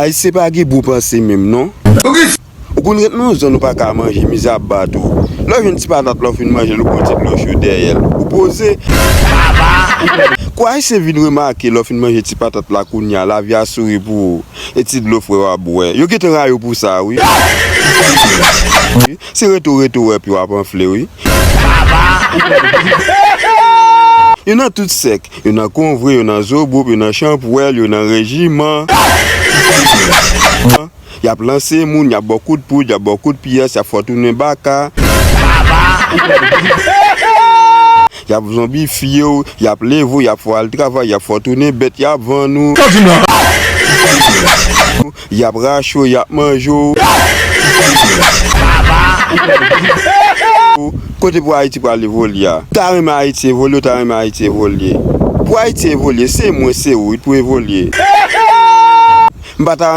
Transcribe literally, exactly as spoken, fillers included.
Ayisyen pa gen bon panse menm non. Ou konn ret nan yon zòn ou pa ka manje, mizè ap bat ou. Lè w jwenn ti patat la, w fin manje l, ou pran ti dlo cho dèyè l. Ou poze. Kou Ayisyen vin remake lè w fin manje ti patat la kounye a, lavi a souri pou ou. E ti dlo fre w ap bwè. Yo gentan rayi w pou sa, wi. Se reto reto w ap anfle, wi. Yo nan tout sèk. Yo nan konvre, yo nan zobop, yo nan chanpwèl, yo nan rejiman. Y ap lanse moun, y ap ba w kout poud, y ap ba w kout pyès, y ap fè w tounen baka. Y ap zonbifye w, y ap leve w, y ap fè w al travay, y ap fè w tounen bèt, y ap vann ou. Y ap rache w, y ap manje w. Kote pou Ayiti pral evolye a? Ou ta renmen Ayiti evolye, ou ta renmen Ayiti evolye? Pou Ayiti evolye, se mwen, se ou, wi, pou evolye. M pa ta